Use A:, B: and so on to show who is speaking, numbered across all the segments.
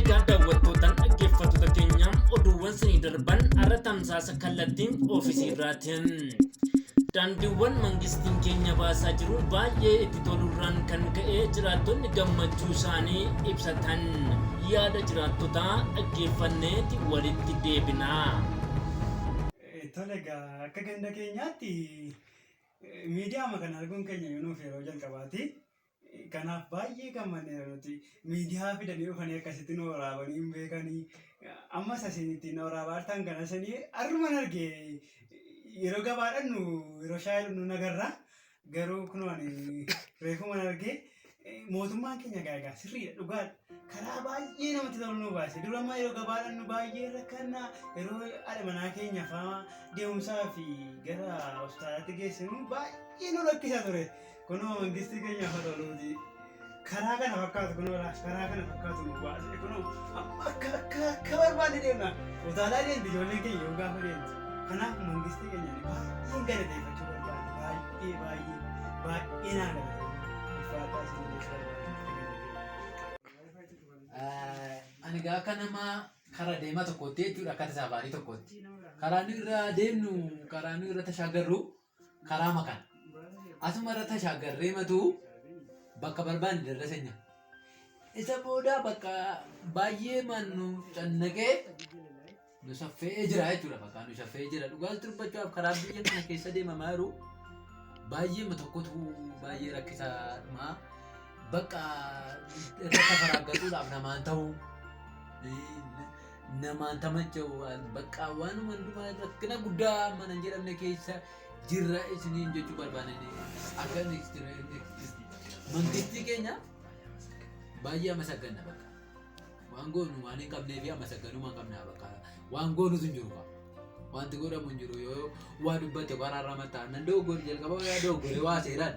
A: Egaa daawwattootaan dhaggeeffattoota keenya oduuwwan sinii darban har'a tamsaasa kallattiin oofisii irraatiin. Daandiiwwan mangistiin keenya baasaa jiru baay'ee itti tolurraan kan ka'e jiraattonni gammachuu isaanii ibsatan. Yaada jiraattotaa dhaggeeffanneeti walitti deebinaa.
B: Tole egaa akka ganda keenyaatti miidiyaama kana arguun keenya yoo nuuf yeroo jalqabaati. Kanaaf baay'ee gammanneera nuti. Miidiyaa fidanii dhufanii akkasitti nu waraabanii hin beekanii. Ammas asiin ittiin na waraabaa jirtan kana sanii har'uman arge yeroo gabaa dhaqnu yeroo shaayii dhugnu nagarra. Garuu kunoo ani reefuman arge mootummaan keenya egaa egaa sirriidha dhugaadha. Karaa baay'ee namatti tolu nu baase. Dura amma yeroo gabaa dhaqnu baay'ee rakkanna yeroo haadha manaa keenya fa'aa deemsaa fi gara hospitaalaatti geessinu baay'ee nu rakkisa ture. Kunoo mangistii keenya haa toluuti. Karaa kana fakkaatu kunoo laa karaa kana fakkaatu nu baase kunoo amma akka akka akka barbaanne deemna. Utaalaa deemti ijoolleen keenya yoo gaafa deemtu. Kanaaf mangistii keenya ani baay'een galateeffachuu barbaada. Baay'ee baay'ee baay'ee naa galateeffadha. Ulfaataa isin jechuu barbaada.
C: Ani egaa akka nama karaa deemaa tokkootti jechuudha akka tasaafarii tokkootti. Karaa nu irra deemnu karaa nu irra tashaagarru karaa makan. Asuma irra tashaagarree matuu bakka barbaanne darrasenya. Isa booda bakka baay'ee nu cannaqee nu saffe'ee jira jechuudha bakka nu saffe'ee jira. Dhugaa dubbachuudhaaf karaa biyya kana keessa deemamaa jiru baay'ee tokkotu baay'ee rakkisaadhuma. Bakka irra tafaraaggatuudhaaf namaan ta'u namaan tamacha'u bakka waanuma hundumaa rakkina guddaa mana hin jedhamne keessa jirra isiniin jechuu barbaadani akka mangistii keenya baay'ee amasagganna bakka waan goonu waan hin qabnee fi amasagganuma hin qabna bakka waan goonutu hin jiru wanti godhamu hin jiru yoo waa dubbatte karaarra mataa nan dogoggore jalqaba waa dogoggore waa seeraan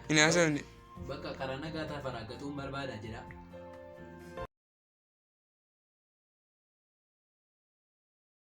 D: Hin haasofne.
C: Bakka karaa nagaa tafaraaggatuun barbaada jedha.